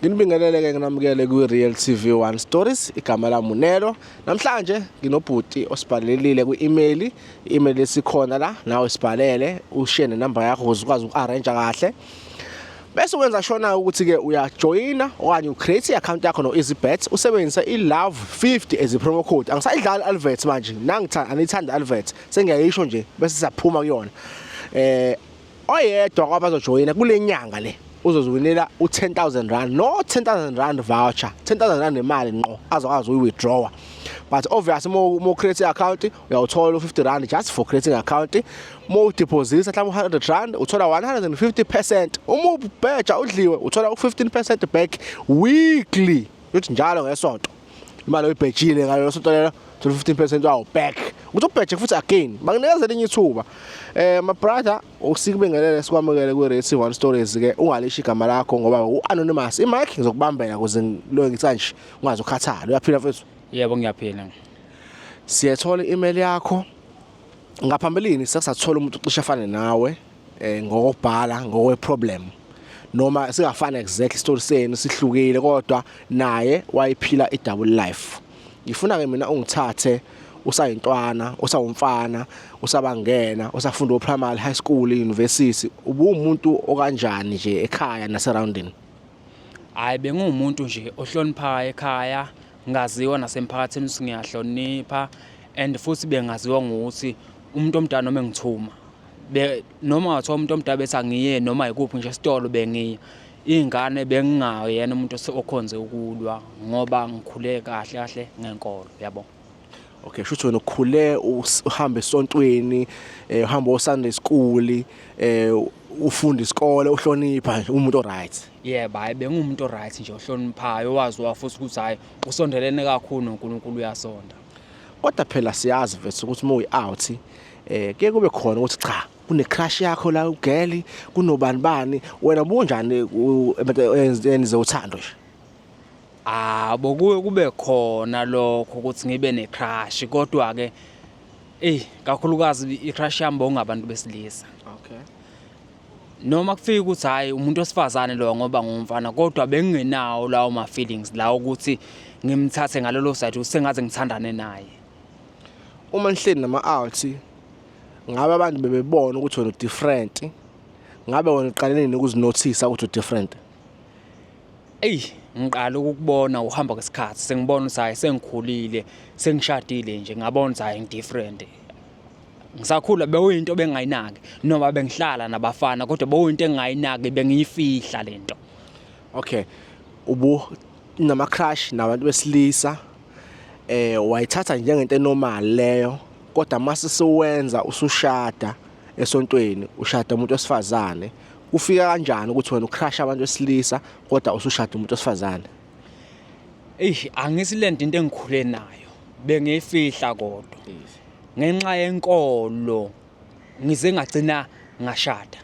Nginibingelele-ke nginamukele kwi-Real TV One Stories. Igama lami uNelo. Namhlanje nginobhuti osibhalelile kwi-email. I-email esikhona la, nawe sibhalele, ushiye nenamba yakho ukuze ukwazi uku-arrange kahle. Bese wenza shona ukuthi-ke uyajoyina okanye ucreate i-account yakho no-EasyBet usebenzise i-love 50 as i-promo code. Angisayidlali advert manje, nangithanda aniyithanda advert, sengiyayisho nje bese siyaphuma kuyona. Oyedwa kwabazojoyina kule nyanga le uzoziwinela u-10000 rand, no 10000 rand voucher, 10000 rand imali ngqo azokwazi uyi-withdrawa. But obviously uma ucreate i-account uyawuthola u-50 rand just for creating account. Uma udeposita mhlawumbe u-100 rand uthola 150%. Uma ubheja udliwe uthola u-15% back weekly, ukuthi njalo ngesonto imali oyibhejile ngalo sonto lelo uthola 15% wawo back. Ukuthi ubheje futhi again bakunikeza elinye ithuba. My brother, usikubingelele sikwamukele kwi-Rate One Stories ke. Ungalisho igama lakho ngoba u-anonymous. I-mic ngizokubambela ukuze lo ngithi nje ungaze ukhathala. Uyaphila mfethu? Yebo, ngiyaphila. Siyathola i-email yakho. Ngaphambilini sesathola umuntu ocishe afane nawe ngokubhala ngokwe problem, noma singafani exactly story senu sihlukile, kodwa naye wayiphila i-double life. Ngifuna ke mina ungithathe usayintwana, usawumfana, usabangena, usafunda o-primary, high school, university. Ubuwumuntu okanjani nje ekhaya naseroundini? Hayi, bengumuntu nje ohloniphayo ekhaya, ngaziwa nasemphakathini ukuthi ngiyahlonipha, and futhi bengaziwa ngokuthi umuntu omdala noma engithuma noma ngathiwa umuntu omdala bethi angiye noma yikuphi nje esitolo bengiya. Iy'ngane bengingayo yena umuntu okhonze ukulwa ngoba ngikhule kahle kahle ngenkolo, yabo. Okay, shuthi wena ukhule uhambe esontweni, uhamba o-Sunday school, ufunda isikole, uhlonipha nje, umuntu o-right. Yebo, hhayi bengumuntu o-right nje ohloniphayo, owaziwa futhi ukuthi hhayi usondelene kakhulu noNkulunkulu, uyasonda. Kodwa phela siyazi mfethu ukuthi uma uyi-out kuye kube khona ukuthi cha kune-crush yakho la ugirl, kunobani bani. Wena ubunjani enze uthando nje? Ah, bokuye kube khona lokho ukuthi ngibe ne-crush, kodwa-ke eyi kakhulukazi i-crush yami bokungabantu besilisa. Noma kufika ukuthi hhayi umuntu wesifazane lo ngoba ngumfana, kodwa bengingenawo lawo ma-feelings lawo ukuthi ngimthathe ngalolo side ukuthi sengaze ngithandane naye. Uma nihleli nama-out, ngabe abantu bebebona ukuthi wena u-different? Ngabe wena uqale nini ukuzinothisa ukuthi u-different? Eyi, ngiqala ukukubona ukuhamba kwesikhathi, sengibona ukuthi hhayi sengikhulile, sengishadile nje, ngabona ukuthi hhayi ngi-different. Ngisakhula bekuyinto bengingayinaki noma bengihlala nabafana, kodwa bekuyinto engingayinaki, bengiyifihla lento. Okay, ubu nama-crush nabantu besilisa, wayithatha njengento enormal leyo, kodwa mase sewenza usushada esontweni, ushada umuntu wesifazane, kufika kanjani ukuthi wena ucrush abantu besilisa kodwa usushada umuntu wesifazane? Eyi, angithi lento into engikhule nayo, bengiyifihla kodwa ngenxa yenkolo ngize ngagcina ngashada,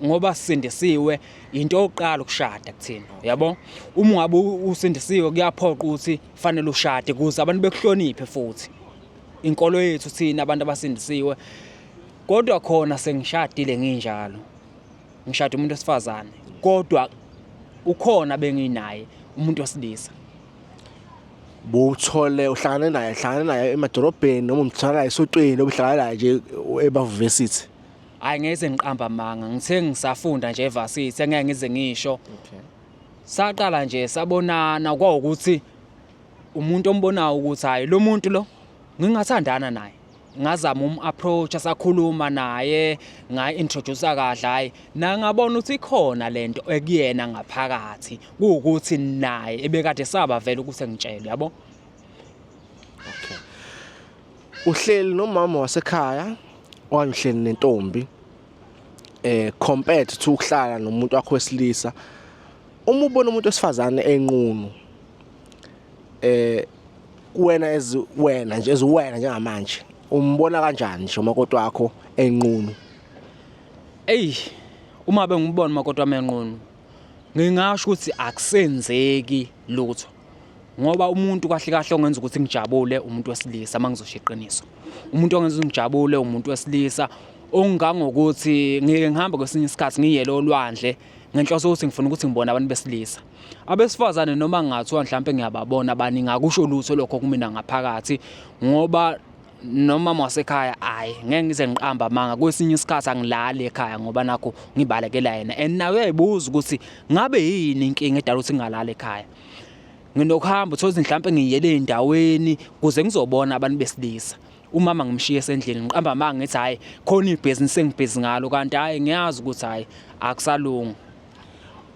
ngoba sisindisiwe. Into yokuqala ukushada kuthina, yabo. Uma ungabe usindisiwe kuyaphoqa ukuthi fanele ushade ukuze abantu bekuhloniphe, futhi inkolo yethu thina abantu abasindisiwe. Kodwa khona sengishadile nginjalo, ngishada umuntu wesifazane, kodwa ukhona benginaye umuntu wesilisa. Buthole uhlangane naye, hlangane naye emadolobheni noma umthola naye esontweni noma uhlangane naye nje ebavesithi? Hhayi, ngeke ngiqamba amanga, ngithe ngisafunda nje evasithi, angeke ngize ngisho. Saqala nje sabonana, kwawukuthi umuntu ombonayo ukuthi hhayi lo muntu lo ngingathandana naye. Ngazama um-approach, sakhuluma naye, ngayi-introduce kahle, hhayi nangabona ukuthi ikhona lento ekuyena ngaphakathi, kuwukuthi naye ebekade saba vele ukuthi engitshele, yabo. Okay. Uhleli nomama wasekhaya okanye uhleli nentombi, compared to ukuhlala nomuntu wakho wesilisa? Uma ubona umuntu wesifazane enqunu, kuwena as wena nje, as wena njengamanje, umbona kanjani nje umakoti wakho enqunu? Eyi, uma bengibona umakoti wami enqunu, ngingasho ukuthi akusenzeki lutho, ngoba umuntu kahle kahle ongenza ukuthi ngijabule umuntu wesilisa. Uma ngizosho iqiniso, umuntu ongenza ukuthi ngijabule umuntu wesilisa, ongangokuthi ngike ngihambe kwesinye isikhathi ngiyele olwandle. Ngenhloso yokuthi ngifuna ukuthi ngibone abantu besilisa. Abesifazane noma ngingathiwa mhlampe ngiyababona abaningi akusho lutho lokho kumina ngaphakathi ngoba nomama wasekhaya ayi ngeke ngize ngiqamba amanga kwesinye isikhathi angilali ekhaya ngoba nakho ngibalekela yena and naye uyayibuza ukuthi ngabe yini inkinga edala ukuthi ngingalali ekhaya. Nginokuhamba uthole ukuthi mhlampe ngiyele ey'ndaweni kuze ngizobona abantu besilisa. Umama ngimshiye esendlini ngiqamba amanga ngithi hhayi khona ibhizinisi engibhizi ngalo kanti hhayi ngiyazi ukuthi hhayi akusalungi.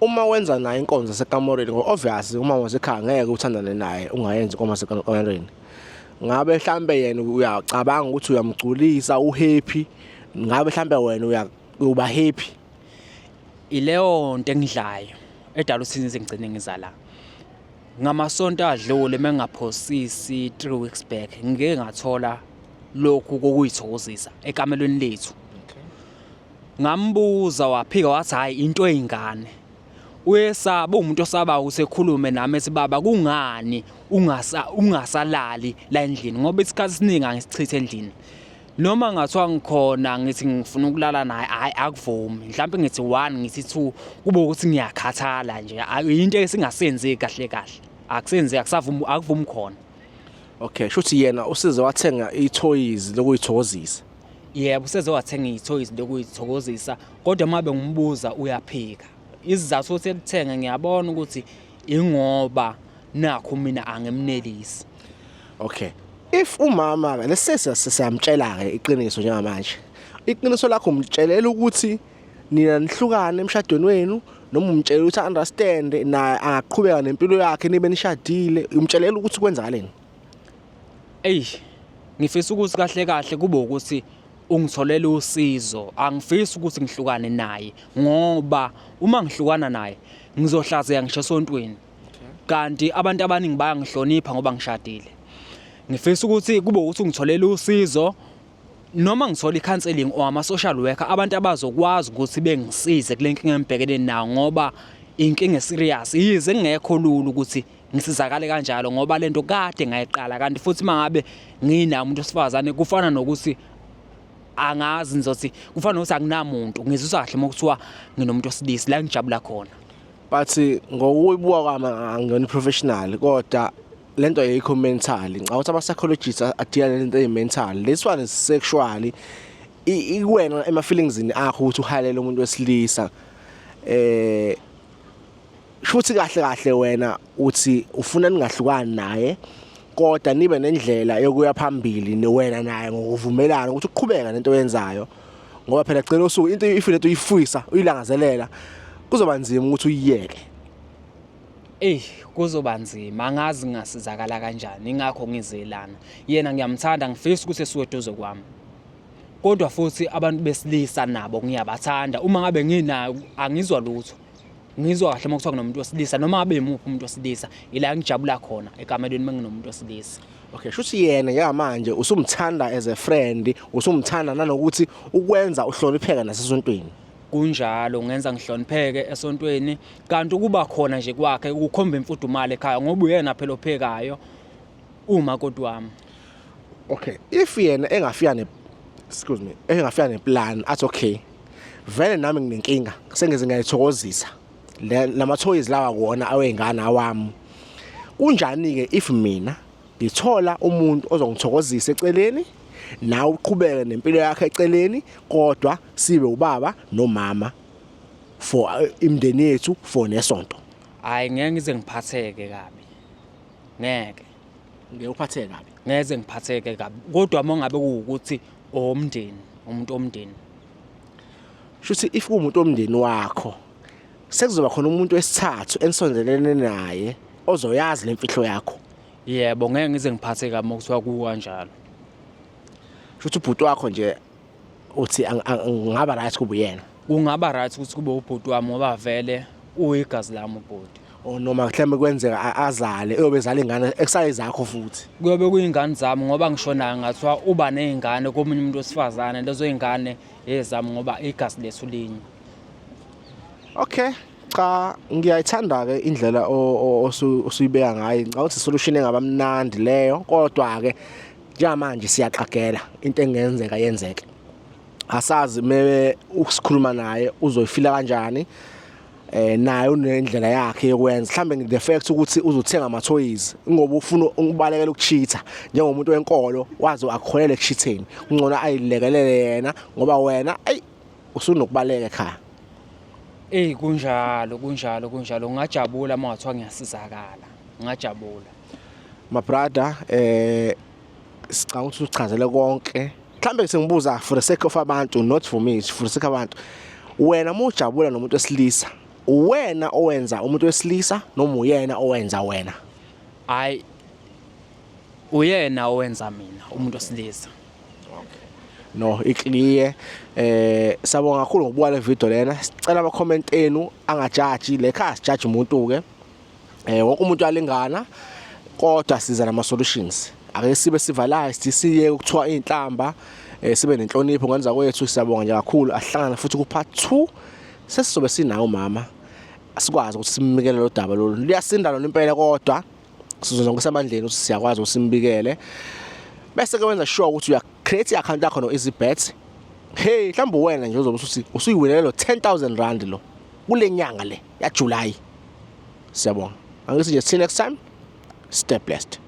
Uma wenza naye inkonzo yasekamorweni ngoba obvious uma wasekhaya ngeke uthandane naye ungayenzi inkonzo yasekamerweni. Ngabe mhlambe yena uyacabanga ukuthi uyamgculisa uhappy ngabe mhlambe wena uya uba happy. Ileyo nto engidlayo edala ukuthi ngize ngigcine ngiza la. Ngamasonto adlule mengaphosisi 3 weeks back ngike ngathola lokhu kokuyithokozisa ekamelweni lethu. Ngambuza waphika wathi hhayi into eyingane. Uyesaba uwumuntu osabayo ukuthi ekhulume nami ethi baba kungani ungasa ungasalali la endlini ngoba isikhathi esiningi angisichithe endlini. Noma ngathiwa ngikhona ngithi ngifuna ukulala naye hhayi akuvumi. Mhlampe ngithi one ngithi two kube ukuthi ngiyakhathala nje into esingasenzeki kahle kahle. Akusenzeki akusavumi akuvumi khona. Okay, shuthi yena usize wathenga ithoyizi lokuyithokozisa. Yebo, useze wathenga ithoyizi lokuyithokozisa kodwa uma bengimbuza uyaphika. Isizathu sokuthi elithenge ngiyabona ukuthi ingoba nakhu mina angimnelisi. Okay. If umama ke lesese siyamtshela ke iqiniso njengamanje. Iqiniso lakho umtshelela ukuthi nina nihlukane emshadweni wenu noma umtshela ukuthi understand naye angaqhubeka nempilo yakhe nibe nishadile umtshelela ukuthi kwenzakaleni. Eyi, ngifisa ukuthi kahle kahle kube ukuthi ungitholela usizo. Angifisi ukuthi ngihlukane naye ngoba uma ngihlukana naye ngizohlazeka ngisho esontweni. Kanti abantu abaningi bayangihlonipha ngoba ngishadile. Ngifisa ukuthi kube ukuthi ungitholela usizo noma ngithola i-counselling or ama-social worker abantu abazokwazi ukuthi bengisize kule nkinga engibhekene nayo ngoba inkinga eserious yize kungekho lula ukuthi ngisizakale kanjalo ngoba lento kade ngayiqala kanti futhi mangabe nginawo umuntu wesifazane kufana nokuthi angazi ngizothi kufana nokuthi akunamuntu ngizizwa kahle uma kuthiwa nginomuntu wesilisa la ngijabula khona. But ngokuyibuka kwami angiyona professional kodwa lento ayikho mental. Ngicabanga ukuthi ama-psychologists adila nento eyi-mental. This one is sexually ikuwena ema-feelingsini akho ukuthi uhalele umuntu wesilisa. Eh shuthi kahle kahle wena uthi ufuna ningahlukani naye kodwa nibe nendlela yokuya phambili niwena naye ngokuvumelana ukuthi uqhubeka nento oyenzayo ngoba phela gcina usuku into if lento uyifisa uyilangazelela kuzoba nzima ukuthi uyiyeke. Eyi kuzoba nzima angazi ngingasizakala kanjani ingakho ngize lana. Yena ngiyamthanda ngifisa ukuthi esuke eduze kwami. Kodwa futhi abantu besilisa nabo ngiyabathanda uma ngabe nginayo angizwa lutho. Ngizwa kahle uma kuthiwa kunomuntu wesilisa noma ngabe yimuphi umuntu wesilisa ila ngijabula khona ekamelweni uma nginomuntu wesilisa. Okay, shuthi yena njengamanje usumthanda as a friend, usumthanda nanokuthi ukwenza uhlonipheke nasesontweni. Kunjalo ngenza ngihlonipheke esontweni kanti ukuba khona nje kwakhe ukukhomba imfudumalo ekhaya ngoba uyena phela ophekayo umakoti wami. Okay, if yena engafika ne excuse me, engafika neplan athi okay, vele nami nginenkinga sengize ngiyayithokozisa lama toys lawa kuwona aweyingane awami. Kunjani ke if mina ngithola umuntu ozongithokozisa eceleni nawe uqhubeke nempilo yakhe eceleni kodwa sibe ubaba nomama for imindeni yethu for nesonto. Hayi ngeke ngize ngiphatheke kabi. Ngeke. Ngeke uphatheke kabi. Ngeze ngiphatheke kabi kodwa uma ngabe kuwukuthi owomndeni, umuntu womndeni. Shuthi if kuwumuntu womndeni wakho sekuzoba khona umuntu wesithathu enisondelene naye ozoyazi lemfihlo yakho. Yebo, ngeke ngize ngiphatheke kabi uma kuthiwa kukanjalo. Shuthi ubhuti wakho nje uthi ngaba right kube uyena. Kungaba right ukuthi kube ubhuti wami ngoba vele uyigazi lami ubhuti. Or noma mhlawumbe kwenzeka azale uyobe ezala ingane ekusayizakho futhi. Kuyobe kuyingane zami ngoba ngisho naye ngathiwa uba nezingane komunye umuntu wesifazane lezo zingane ezami ngoba igazi lethu linye. Okay. Cha ngiyayithanda ke indlela osuyibeka ngayo. Ngicabanga ukuthi solution engaba mnandi leyo kodwa ke njengamanje siyaqagela into engenzeka yenzeke. Asazi mebe ukusikhuluma naye uzoyifila kanjani. Naye unendlela yakhe yokwenza. Mhlambe the fact ukuthi uzothenga ama toys ngoba ufuna ukubalekela ukucheata njengomuntu wenkolo, wazi akukholele ekucheateni, kungcono ayilekelele yena ngoba wena, ayi, usunokubaleka ekhaya. Ey, kunjalo, kunjalo, kunjalo. Ngingajabula uma ngathiwa ngiyasizakala, ngingajabula. My brother, sicabanga ukuthi usichazele konke. Mhlambe sengibuza for the sake of abantu, not for me, for the sake abantu, wena uma ujabula nomuntu wesilisa, wena owenza umuntu wesilisa noma uyena owenza wena? Hayi, uyena owenza mina umuntu wesilisa. No, i-clear. Sabonga kakhulu ngokubuka le video lena. Sicela ama comment enu angajaji le khaya, sijaji umuntu ke. Wonke umuntu uyalingana, kodwa siza nama solutions. Ake sibe civilized, siye ukuthiwa inhlamba, sibe nenhlonipho ngenza kwethu. Siyabonga nje kakhulu. Ahlangana futhi ku part 2, sesizobe sinawo umama, sikwazi ukuthi simbikele lo daba lolu. Luyasinda lona impela, kodwa sizozwa kusemandleni ukuthi siyakwazi ukuthi simbikele. Bese ke wenza sure ukuthi uya create i-account yakho no EasyBet. Hey, mhlawumbe wena nje uzobe usuthi usuyiwinele lo R10,000 lo kule nyanga le ya July. Siyabonga, angithi nje, see you next time, stay blessed.